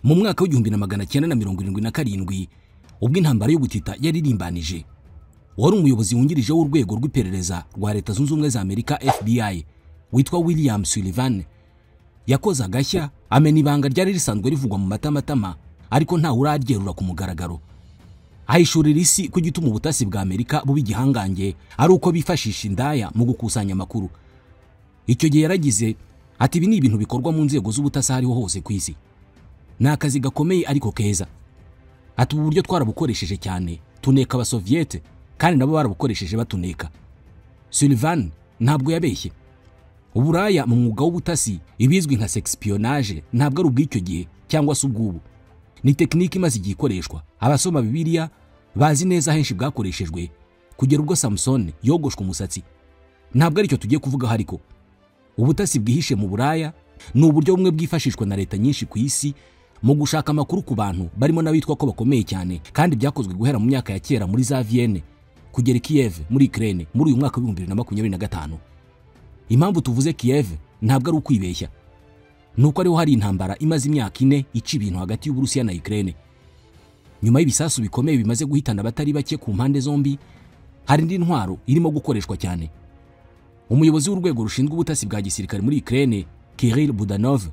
Mu mwaka w'1977 ubwo intambara y'ubutita yaririmbanije, wari umuyobozi wungirije w'urwego rw'iperereza rwa Leta Zunze Ubumwe za Amerika FBI witwa William Sullivan yakoze agashya amena ibanga ryari risanzwe rivugwa mu matamatama ariko nta uraryerura ku mugaragaro. Ahishurira isi ko igituma ubutasi bwa Amerika buba igihangange ari uko bifashisha indaya mu gukusanya amakuru. Icyo gihe yaragize ati ibi ni ibintu bikorwa mu nzego z'ubutasi hariho hose ku isi. Ni akazi gakomeye ariko keza. Ati ubu buryo twarabukoresheje cyane tuneka abasoviete kandi nabo barabukoresheje batuneka. Sullivan ntabwo yabeshye. Uburaya mu mwuga w'ubutasi ibizwi nka sexpionage ntabwo ari ubw'icyo gihe cyangwa se ubw'ubu. Ni tekinike imaze igihe ikoreshwa. Abasoma Bibiliya bazi neza henshi bwakoreshejwe kugera ubwo Samson yogoshwe umusatsi. Ntabwo aricyo tugiye kuvuga ariko ubutasi bwihishe mu buraya ni uburyo bumwe bwifashishwa na leta nyinshi ku isi mu gushaka amakuru ku bantu barimo n'abitwa ko bakomeye cyane, kandi byakozwe guhera mu myaka ya kera muri za Vienne kugera Kiev muri Ukraine muri uyu mwaka wa 2025. Impamvu tuvuze Kiev ntabwo ari ukwibeshya, nuko ariho hari intambara imaze imyaka ine ica ibintu hagati y'Uburusiya na Ukraine. Nyuma y'ibisasu bikomeye bimaze guhitana abatari bake ku mpande zombi, hari indi ntwaro irimo gukoreshwa cyane. Umuyobozi w'urwego rushinzwe ubutasi bwa gisirikare muri Ukraine, Kirill Budanov,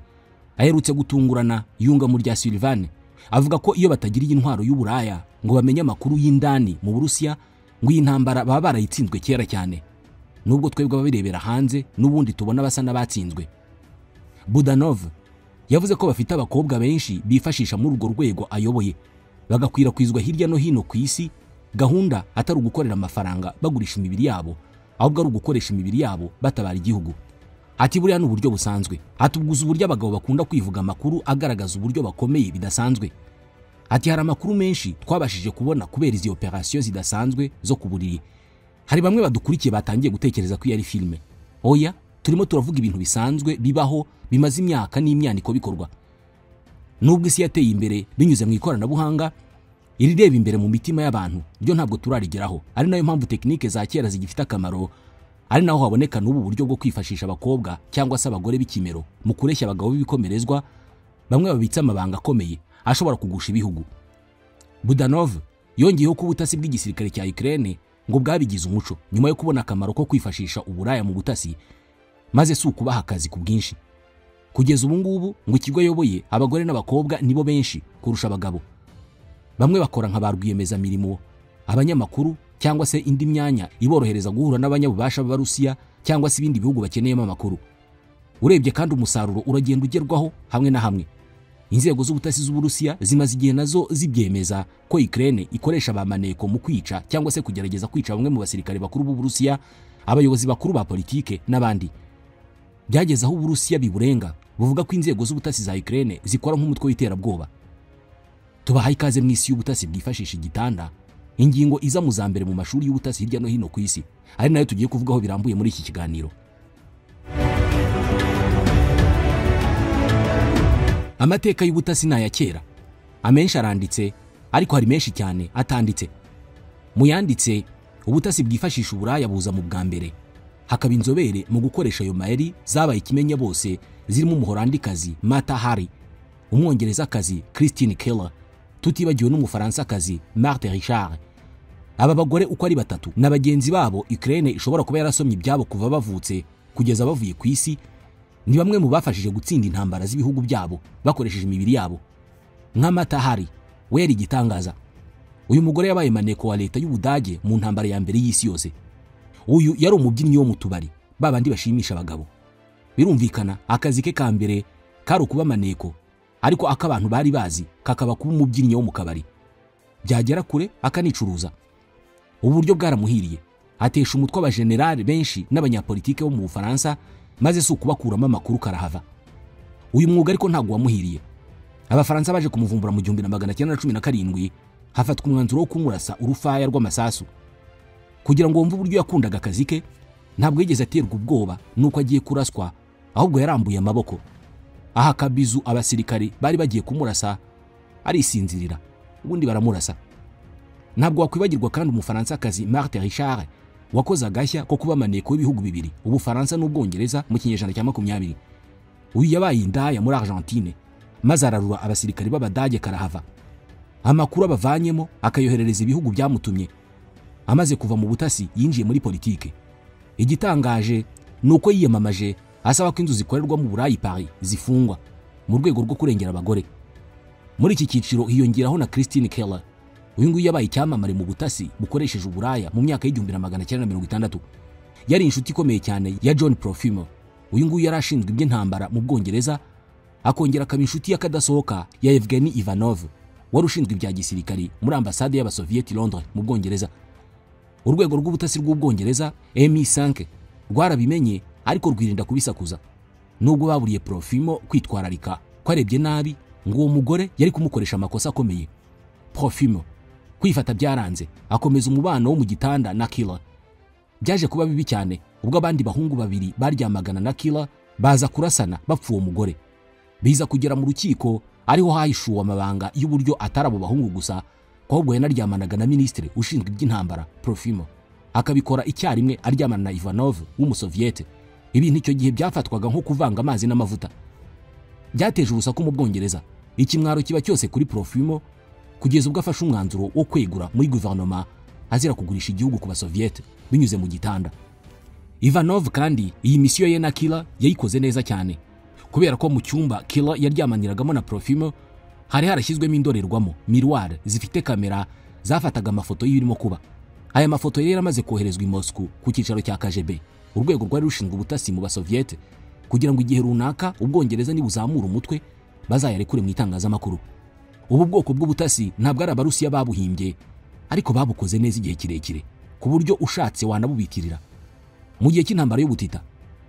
aherutse gutungurana yunga mu rya Sullivan, avuga ko iyo batagira iyi ntwaro y'uburaya ngo bamenye amakuru y'indani mu Burusiya ngo iyi ntambara baba barayitsinzwe kera cyane. Nubwo twebwe ababirebera hanze n'ubundi tubona basa n'abatsinzwe. Budanov yavuze ko bafite abakobwa benshi bifashisha muri urwo rwego ayoboye, bagakwirakwizwa hirya no hino ku isi, gahunda atari ugukorera amafaranga bagurisha imibiri yabo, ahubwo ari ugukoresha imibiri yabo batabara igihugu. Ati buriya ni uburyo busanzwe. Ati ubwuzu uburyo abagabo bakunda kwivuga amakuru agaragaza uburyo bakomeye bidasanzwe. Ati hari amakuru menshi twabashije kubona kubera izi operation zidasanzwe zo ku buriri. Hari bamwe badukurikiye batangiye gutekereza ko yari filme. Oya, turimo turavuga ibintu bisanzwe bibaho bimaze imyaka n'imyaniko bikorwa. Nubwo isi yateye imbere binyuze mu ikoranabuhanga, irireba imbere mu mitima y'abantu ryo ntabwo turarigeraho. Ari nayo mpamvu tekinike za kera zigifite akamaro, ari naho haboneka n'ubu buryo bwo kwifashisha abakobwa cyangwa se abagore b'ikimero mu kureshya abagabo b'ibikomerezwa, bamwe babitsa amabanga akomeye ashobora kugusha ibihugu. Budanov yongeyeho ko ubutasi bw'igisirikare cya Ukraine ngo bwabigize umuco nyuma yo kubona akamaro ko kwifashisha uburaya mu butasi, maze si ukubaha akazi ku bwinshi. Kugeza ubu ngubu ngo ikigo ayoboye abagore n'abakobwa nibo benshi kurusha abagabo. Bamwe bakora nka ba rwiyemezamirimo, abanyamakuru cyangwa se indi myanya iborohereza guhura n'abanyabubasha b'Abarusiya cyangwa se ibindi bihugu bakeneyemo amakuru. Urebye kandi umusaruro uragenda ugerwaho hamwe na hamwe. Inzego z'ubutasi z'Uburusiya zimaze igihe nazo zibyemeza ko Ukraine ikoresha abamaneko mu kwica cyangwa se kugerageza kwica bamwe mu basirikare bakuru b'Uburusiya, abayobozi bakuru ba politike n'abandi. Byageze aho Uburusiya biburenga buvuga ko inzego z'ubutasi za Ukraine zikora nk'umutwe w'iterabwoba. Tubahaye ikaze mu isi y'ubutasi bwifashisha igitanda, ingingo iza mu za mbere mu mashuri y'ubutasi hirya no hino ku isi, ari nayo tugiye kuvugaho birambuye muri iki kiganiro. Amateka y'ubutasi ni aya kera, amenshi aranditse ariko hari menshi cyane atanditse. Mu yanditse, ubutasi bwifashisha uburaya buza mu bwa mbere, hakaba inzobere mu gukoresha ayo mayeri zabaye ikimenya bose, zirimo umuholandikazi Mata Hari, umwongerezakazi Christine Keller, tutibagiwe n'umufaransakazi Marthe Richard. Aba bagore uko ari batatu na bagenzi babo Ukraine ishobora kuba yarasomye ibyabo kuva bavutse kugeza bavuye ku isi, ni bamwe mu bafashije gutsinda intambara z'ibihugu byabo bakoresheje imibiri yabo. Nka Mata Hari we yari igitangaza. Uyu mugore yabaye maneko wa leta y'Ubudage mu ntambara ya mbere y'isi yose. Uyu yari umubyinnyi wo mu tubari, babandi bashimisha abagabo. Birumvikana akazi ke ka mbere kari ukuba maneko, ariko akabantu bari bazi kakaba kuba umubyinnyi wo mu kabari. Byagera kure akanicuruza. Ubu buryo bwaramuhiriye, atesha umutwe abajenerali benshi n'abanyapolitike bo mu Bufaransa, maze si ukubakuramo amakuru karahava. Uyu mwuga ariko ntabwo wamuhiriye. Abafaransa baje kumuvumbura mu 1917, hafatwa umwanzuro wo kumurasa urufaya rw'amasasu. Kugira ngo wumve uburyo yakundaga akazi ke, ntabwo yigeze aterwa ubwoba nuko agiye kuraswa, ahubwo yarambuye amaboko aha kabizu abasirikari bari bagiye kumurasa arisinzirira, ubundi baramurasa. Ntabwo wakwibagirwa kandi umufaransakazi Marthe Richard wakoze agashya ko kuba maneko w'ibihugu bibiri, Ubufaransa n'Ubwongereza mu kinyejana cya 20. Uyu yabaye indaya muri Argentine, maze ararura abasirikari b'Abadage karahava. Amakuru abavanyemo akayoherereza ibihugu byamutumye. Amaze kuva mu butasi yinjiye muri politike. Igitangaje nuko yiyamamaje asaba ko inzu zikorerwa mu Burayi Paris zifungwa mu rwego rwo kurengera abagore. Muri iki cyiciro hiyongeraho na Christine Keller. Uyu nguyu yabaye icyamamare mu butasi bukoresheje uburaya mu myaka y'1960. Yari inshuti ikomeye cyane ya John Profumo. Uyu nguyu yari ashinzwe iby'intambara mu Bwongereza, akongera akaba inshuti y'akadasohoka ya Evgeny Ivanov wari ushinzwe ibya gisirikari muri ambasade y'Abasovieti Londres mu Bwongereza. Urwego rw'ubutasi rw'Ubwongereza MI5 rwarabimenye ariko rwirinda kubisakuza, nubwo baburiye Profumo kwitwararika ko arebye nabi ngo uwo mugore yari kumukoresha amakosa akomeye. Profumo kwifata byaranze, akomeza umubano wo mu gitanda na Keller. Byaje kuba bibi cyane ubwo abandi bahungu babiri baryamagana na Keller baza kurasana bapfa uwo mugore. Biza kugera mu rukiko ariho hahishuwe amabanga y'uburyo atari abo bahungu gusa, ahubwo yanaryamanaga na minisitiri ushinzwe iby'intambara Profumo, akabikora icyarimwe aryamana na Ivanov w'Umusoviete. Ibintu icyo gihe byafatwaga nko kuvanga amazi n'amavuta. Byateje urusaku mu Bwongereza, ikimwaro kiba cyose kuri Profumo kugeza ubwo afashe umwanzuro wo kwegura muri guverinoma azira kugurisha igihugu ku Basoviete binyuze mu gitanda. Ivanov kandi iyi misiyo ye na Keller yayikoze neza cyane, kubera ko mu cyumba Keller yaryamaniragamo na Profumo hari harashyizwemo indorerwamo miroir zifite kamera zafataga amafoto y'ibirimo kuba. Aya mafoto yari amaze koherezwa i Moscow ku cyicaro cya KGB, urwego rwari rushinzwe ubutasi mu Basoviete, kugira ngo igihe runaka Ubwongereza nibuzamura umutwe bazayarekure mu itangazamakuru. Ubu bwoko bw'ubutasi ntabwo ari Abarusiya babuhimbye, ariko babukoze neza igihe kirekire ku buryo ushatse wanabubitirira. Mu gihe cy'intambara y'ubutita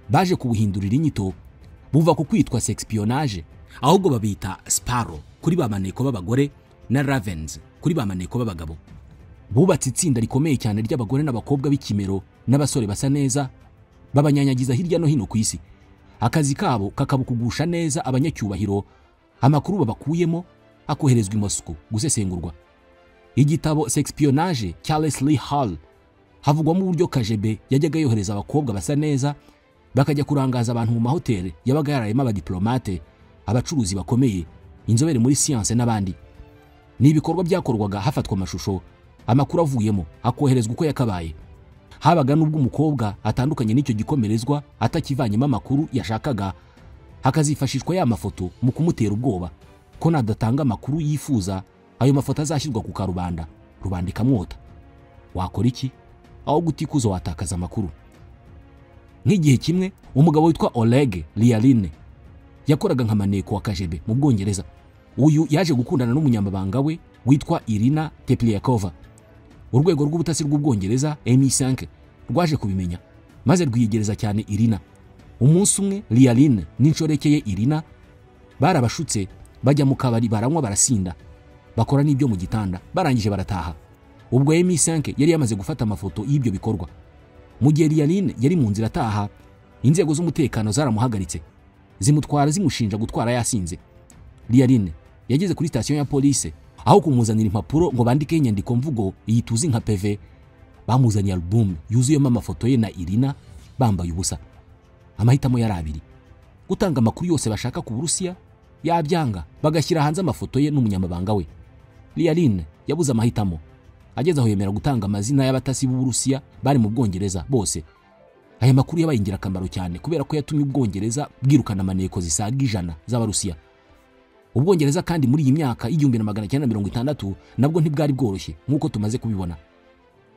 baje kubuhindurira inyito, buva ku kwitwa sexpionage ahubwo babita Sparrow kuri ba maneko b'abagore na Ravens kuri ba maneko b'abagabo. Bubatse itsinda rikomeye cyane ry'abagore n'abakobwa b'ikimero n'abasore basa neza, babanyanyagiza hirya no hino ku isi. Akazi kabo kakabukugusha neza abanyacyubahiro, amakuru babakuyemo akoherezwa i Moscow gusesengurwa. Igitabo Sexpionage cya Leslie Hall havugwamo uburyo KGB yajyaga yohereza abakobwa basa neza bakajya kurangaza abantu mu mahoteli yabaga yararayemo abadiplomate, abacuruzi bakomeye, inzobere muri siyanse n'abandi. Ni ibikorwa byakorwaga hafatwa amashusho, amakuru avuyemo akoherezwa uko yakabaye. Habaga n'ubwo umukobwa atandukanye n'icyo gikomerezwa atakivanyemo amakuru yashakaga, hakazifashishwa ya mafoto mu kumutera ubwoba ko nadatanga amakuru yifuza ayo mafoto azashyirwa ku karubanda, rubanda ikamwota. Wakora iki? Aho gutikuza watakaza amakuru. Nk'igihe kimwe umugabo witwa Oleg Lialine yakoraga nka maneko wa KGB mu Bwongereza. Uyu yaje gukundana n'umunyamabanga we witwa Irina Tepliakova. Urwego rw'ubutasi rw'Ubwongereza MI5 rwaje kubimenya maze rwiyegereza cyane Irina. Umunsi umwe Lialine n'inshoreke ye Irina barabashutse bajya mu kabari baranywa barasinda, bakora n'ibyo mu gitanda, barangije barataha. Ubwo MI5 yari yamaze gufata amafoto y'ibyo bikorwa. Mu gihe Lialine yari mu nzira ataha, inzego z'umutekano zaramuhagaritse, zimutwara zimushinja gutwara yasinze. Lialine yageze kuri station ya police aho kumuzanira impapuro ngo bandike inyandiko mvugo iyi tuzi nka PV, bamuzaniye album yuzuyemo amafoto ye na Irina bambaye ubusa. Amahitamo yari abiri: gutanga amakuru yose bashaka ku Burusiya, yabyanga bagashyira hanze amafoto ye n'umunyamabanga we. Lialine yabuze amahitamo, ageze aho yemera gutanga amazina y'abatasi b'Uburusiya bari mu Bwongereza bose. Aya makuru yabaye ingirakamaro cyane kubera ko yatumye Ubwongereza bwirukana amaneko zisaga 100 z'Abarusiya. Ubwongereza kandi muri iyi myaka y'1960 nabwo ntibwari bworoshye nk'uko tumaze kubibona.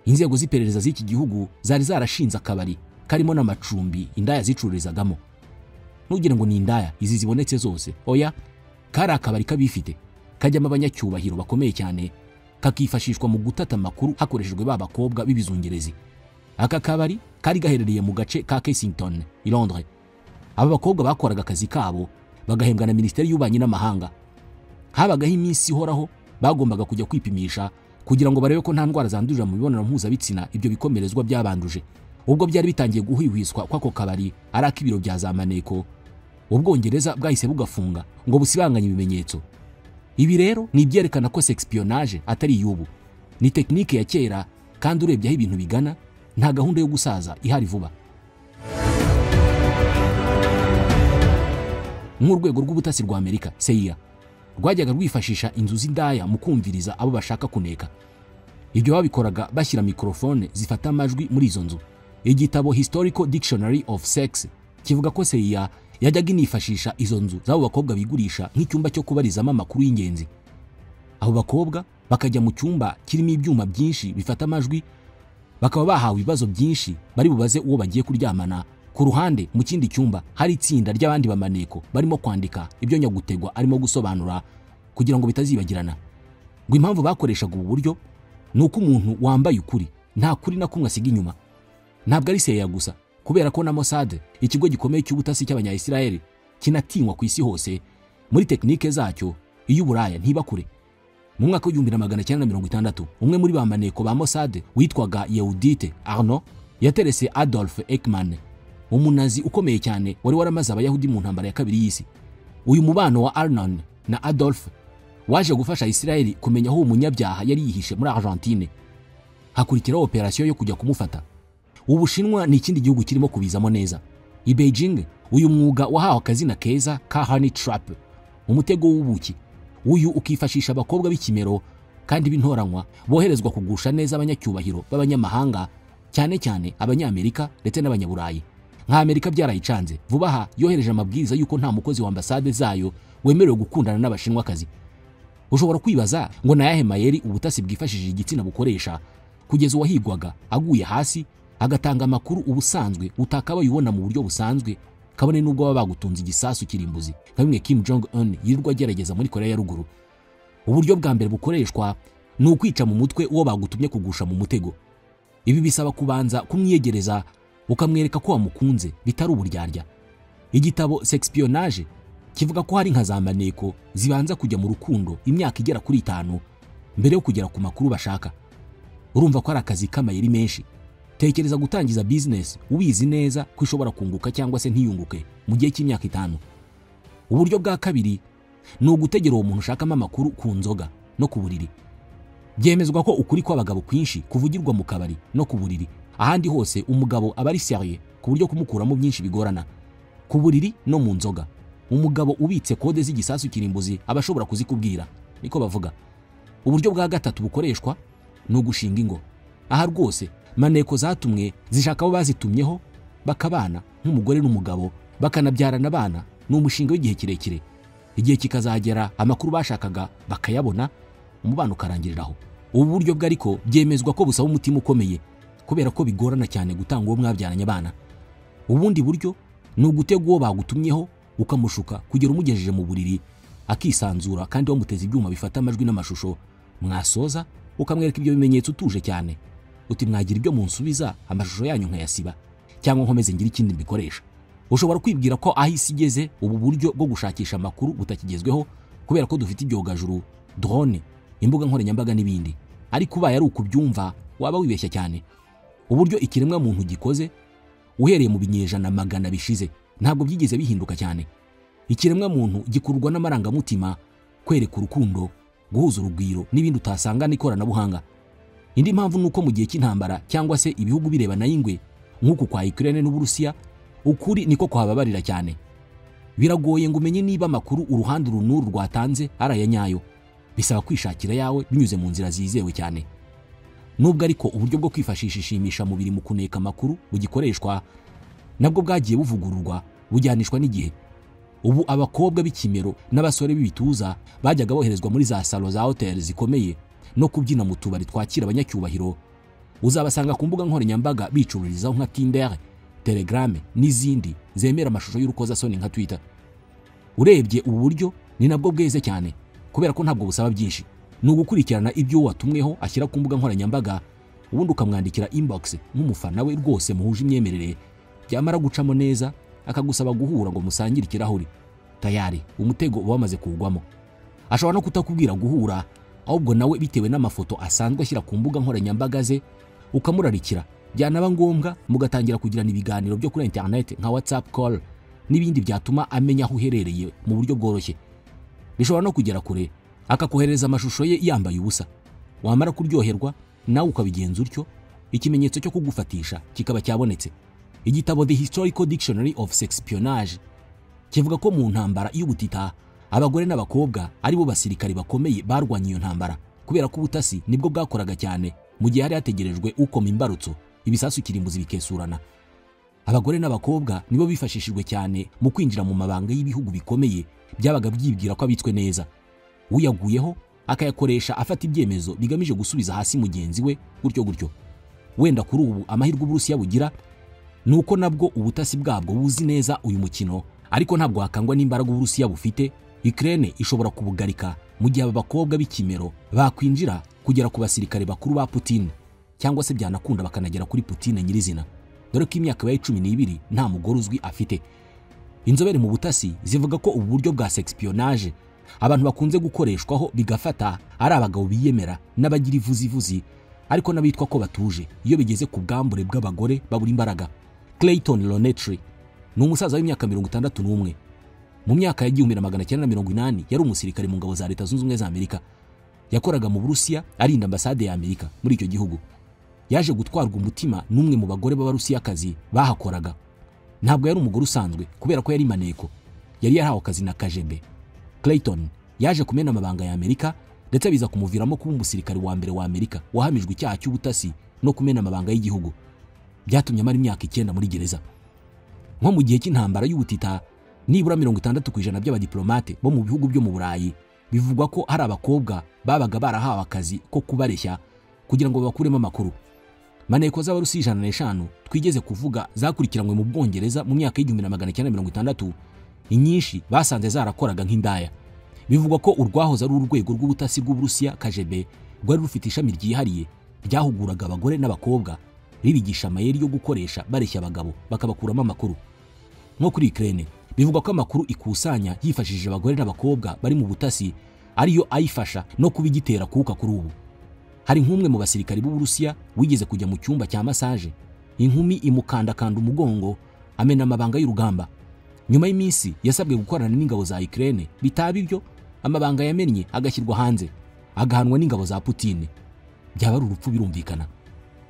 Inzego z'iperereza z'iki gihugu zari zarashinze akabari karimo n'amacumbi indaya zicururizagamo. Ntugire ngo ni indaya izi zibonetse zose, oya, kari akabari kabifite kajyamo abanyacyubahiro bakomeye cyane, kakifashishwa mu gutata amakuru hakoreshejwe ba bakobwa b'ibizungerezi. Aka kabari kari gaherereye mu gace ka Kensington i Londres. Aba bakobwa bakoraga akazi kabo bagahembwa na Minisiteri y'Ububanyi n'Amahanga. Habagaho iminsi ihoraho bagombaga kujya kwipimisha kugira ngo barebe ko nta ndwara zandurira mu mibonano mpuzabitsina ibyo bikomerezwa byabanduje. Ubwo byari bitangiye guhwihwiswa kw'ako kabari ari ak'ibiro bya za maneko, Ubwongereza bwahise bugafunga ngo busibanganye ibimenyetso. Ibi rero ni ibyerekana ko sexpionage atari iy'ubu, ni tekinike ya kera, kandi urebye aho ibintu bigana nta gahunda yo gusaza ihari vuba. Nk'urwego rw'ubutasi rwa Amerika CIA rwajyaga rwifashisha inzu z'indaya mu kumviriza abo bashaka kuneka. Ibyo babikoraga bashyira mikrofone zifata amajwi muri izo nzu. Igitabo Historical Dictionary of Sex kivuga ko CIA yajyaga inifashisha izo nzu z'abo bakobwa bigurisha nk'icyumba cyo kubarizamo amakuru y'ingenzi. Abo bakobwa bakajya mu cyumba kirimo ibyuma byinshi bifata amajwi, bakaba bahawe ibibazo byinshi bari bubaze uwo bagiye kuryamana. Ku ruhande mu kindi cyumba hari itsinda ry'abandi bamaneko barimo kwandika ibyo nyagutegwa arimo gusobanura kugira ngo bitazibagirana. Ngo impamvu bakoreshaga ubu buryo ni uko umuntu wambaye ukuri nta kuri na kumwe asiga inyuma. Ntabwo ari CIA gusa, kubera ko na Mossad, ikigo gikomeye cy'ubutasi cy'Abanya-Israel kinatinywa ku isi hose muri tekinike zacyo iy'uburaya ntibakure. Mu mwaka w'1960 umwe muri ba maneko ba Mossad witwaga Yehudite Arno yaterese Adolf Eichmann, umunazi ukomeye cyane wari waramaze Abayahudi mu ntambara ya kabiri y'isi. Uyu mubano wa Arnon na Adolf waje gufasha Israel kumenya aho umunyabyaha yari yihishe muri Argentine. Hakurikiraho operation yo kujya kumufata. Ubushinwa ni ikindi gihugu kirimo kubizamo neza. I Beijing uyu mwuga wahawe akazina keza ka honey trap, umutego w'ubuki. Uyu ukifashisha abakobwa b'ikimero kandi b'intoranywa boherezwa kugusha neza abanyacyubahiro b'abanyamahanga, cyane cyane Abanyamerika ndetse n'Abanyaburayi. Nka Amerika byarayicanze vuba aha yohereje amabwiriza yuko nta mukozi wa ambasade zayo wemerewe gukundana n'Abashinwakazi. Ushobora kwibaza ngo nayahe mayeri ubutasi bwifashishije igitsina bukoresha kugeza uwahigwaga aguye hasi agatanga amakuru ubusanzwe utakabaye ubona mu buryo busanzwe, kabone nubwo baba bagutunze igisasu kirimbuzi nka bimwe Kim Jong Un yirirwa agerageza muri Korea ya Ruguru. Uburyo bwa mbere bukoreshwa ni ukwica mu mutwe uwo bagutumye kugusha mu mutego. Ibi bisaba kubanza kumwiyegereza ukamwereka ko wamukunze bitari uburyarya. Igitabo Sexpionage kivuga ko hari nka za maneko zibanza kujya mu rukundo imyaka igera kuri 5 mbere yo kugera ku makuru bashaka. Urumva ko ari akazi k'amayeri menshi. Tekereza gutangiza business ubizi neza ko ishobora kunguka cyangwa se ntiyunguke mu gihe cy'imyaka 5. Uburyo bwa kabiri ni ugutegera uwo muntu ushakamo amakuru ku nzoga no ku buriri. Byemezwa ko ukuri kw'abagabo kwinshi kuvugirwa mu kabari no ku buriri. Ahandi hose umugabo aba ari sérieux ku buryo kumukuramo byinshi bigorana. Ku buriri no mu nzoga umugabo ubitse kode z'igisasu kirimbuzi aba ashobora kuzikubwira, niko bavuga. Uburyo bwa gatatu bukoreshwa ni ugushinga ingo. Aha rwose maneko zatumwe zishaka abo bazitumyeho bakabana nk'umugore n'umugabo, bakanabyarana abana. Ni umushinga w'igihe kirekire, igihe kikazagera amakuru bashakaga bakayabona, umubano ukarangiriraho. Ubu buryo bwe ariko byemezwa ko busaba umutima ukomeye kubera ko bigorana cyane gutanga uwo mwabyaranye abana. Ubundi buryo ni ugutega uwo bagutumyeho ukamushuka kugera umugejeje mu buriri akisanzura, kandi wamuteza ibyuma bifata amajwi n'amashusho. Mwasoza ukamwereka ibyo bimenyetso utuje cyane uti mwagira ibyo munsubiza amashusho yanyu nkayasiba cyangwa nkomeze ngira ikindi mbikoresha. Ushobora kwibwira ko aho isi igeze ubu buryo bwo gushakisha amakuru butakigezweho kubera ko dufite ibyogajuru, drone, imbuga nkoranyambaga n'ibindi, ariko ubaye ari ukubyumva waba wibeshya cyane. Uburyo ikiremwa muntu gikoze uhereye mu binyejana magana bishize ntabwo byigeze bihinduka cyane. Ikiremwa muntu gikururwa n'amarangamutima, kwereka urukundo, guhuza urugwiro n'ibindi utasanga n'ikoranabuhanga. Indi mpamvu nuko mu gihe cy'intambara cyangwa se ibihugu birebana y'ingwe nk'uku kwa Ukraine n'Uburusiya, ukuri niko kwababarira cyane. Biragoye ngo umenye niba amakuru uruhande runuru rwatanze ari aya nyayo. Bisaba kwishakira yawe binyuze mu nzira zizewe cyane. Nubwo ariko uburyo bwo kwifashisha ishimisha mubiri mu kuneka amakuru bugikoreshwa, nabwo bwagiye buvugururwa bujyanishwa n'igihe. Ubu abakobwa b'ikimero n'abasore b'ibituza bajyaga boherezwa muri za salo za hoteli zikomeye no kubyina mu tubari twakira abanyacyubahiro, uzabasanga ku mbuga nkoranyambaga bicururizaho nka Tinder, Telegram n'izindi zemera amashusho y'urukozasoni nka Twitter. Urebye ubu buryo ni nabwo bweze cyane kubera ko ntabwo busaba byinshi. Ni ugukurikirana ibyo watumweho ashyira ku mbuga nkoranyambaga, ubundi ukamwandikira inbox nk'umufana we rwose muhuje imyemerere. Byamara gucamo neza akagusaba guhura ngo musangire ikirahuri, tayari umutego uba wamaze kugwamo. Ashobora no kutakubwira guhura, ahubwo nawe bitewe n'amafoto asanzwe ashyira ku mbuga nkoranyambaga ze ukamurarikira. Byanaba ngombwa mugatangira kugirana ibiganiro byo kuri internet nka WhatsApp call n'ibindi byatuma amenya aho uherereye mu buryo bworoshye. Bishobora no kugera kure akakohereza amashusho ye yambaye ubusa. Wamara kuryoherwa nawe ukabigenza utyo, ikimenyetso cyo kugufatisha kikaba cyabonetse. Igitabo The Historical Dictionary of Sexpionage Kivuga ko mu ntambara y'ubutita abagore n'abakobwa ari bo basirikari bakomeye barwanye iyo ntambara, kubera ko ubutasi nibwo bwakoraga cyane mu gihe hari hategerejwe ukoma imbarutso ibisasu kirimbuzi bikesurana. Abagore n'abakobwa nibo bifashishijwe cyane mu kwinjira mu mabanga y'ibihugu bikomeye byabaga byibwira ko abitswe neza, uyaguyeho akayakoresha afata ibyemezo bigamije gusubiza hasi mugenzi we gutyo gutyo. Wenda kuri ubu amahirwe Uburusiya bugira nuko nabwo ubutasi bwabwo buzi neza uyu mukino, ariko ntabwo hakangwa n'imbaraga Uburusiya bufite. Ukraine ishobora kubugarika mu gihe aba bakobwa b'ikimero bakwinjira kugera ku basirikare bakuru ba Putin, cyangwa se byanakunda bakanagera kuri Putin nyirizina, dore ko imyaka yabaye 12 nta mugore uzwi afite. Inzobere mu butasi zivuga ko ubu buryo bwa sexpionage abantu bakunze gukoreshwaho bigafata ari abagabo biyemera n'abagira ivuzivuzi, ariko n'abitwa ko batuje iyo bigeze ku bwambure bw'abagore babura imbaraga. Clayton Lonetri ni umusaza w'imyaka 61. Mu myaka ya 1980 yari umusirikare mu ngabo za Leta Zunze Ubumwe za Amerika. Yakoraga mu Burusiya arinda ambasade ya Amerika muri icyo gihugu. Yaje gutwarwa umutima n'umwe mu bagore b'Abarusiyakazi bahakoraga. Ntabwo yari umugore usanzwe kubera ko yari maneko, yari yarahawe akazi na KGB. Clayton yaje kumena amabanga ya Amerika ndetse biza kumuviramo kuba umusirikare wa mbere wa Amerika wahamijwe icyaha cy'ubutasi no kumena amabanga y'igihugu. Byatumye amara imyaka 9 muri gereza. Nko mu gihe cy'intambara y'ubutita, nibura 60% by'abadiplomate bo mu bihugu byo mu Burayi bivugwa ko hari abakobwa babaga barahawe akazi ko kubareshya kugira ngo babakuremo amakuru. Maneko z'Abarusi 105 twigeze kuvuga zakurikiranywe mu Bwongereza mu myaka y'1960, inyinshi basanze zarakoraga nk'indaya. Bivugwa ko urwahoze ari urwego rw'ubutasi bw'Uburusiya KGB rwari rufite ishami ryihariye ryahuguraga abagore n'abakobwa, ribigisha amayeri yo gukoresha bareshya abagabo bakabakuramo amakuru. Nko kuri Ukraine bivugwa ko amakuru ikusanya yifashishije abagore n'abakobwa bari mu butasi ariyo ayifasha no kubigitera kuka kuri ubu. Hari nk'umwe mu basirikari b'Uburusiya wigeze kujya mu cyumba cya massage, inkumi imukandakanda umugongo amena amabanga y'urugamba. Nyuma y'iminsi yasabwe gukorana n'ingabo za Ukraine, bitaba ibyo amabanga yamennye agashyirwa hanze agahanwa n'ingabo za Putin. Byaba ari urupfu birumvikana.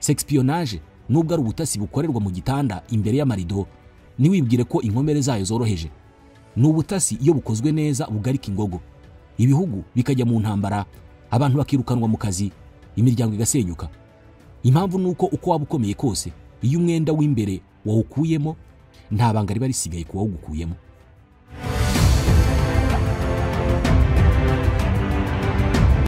Sexpionage nubwo ari ubutasi bukorerwa mu gitanda imbere y'amarido, niwibwire ko inkomere zayo zoroheje. Ni ubutasi iyo bukozwe neza bugarika ingogo, ibihugu bikajya mu ntambara, abantu bakirukanwa mu kazi, imiryango igasenyuka. Impamvu nuko uko waba ukomeye kose, iyo umwenda w'imbere wawukuyemo nta banga riba risigaye kuwawugukuyemo.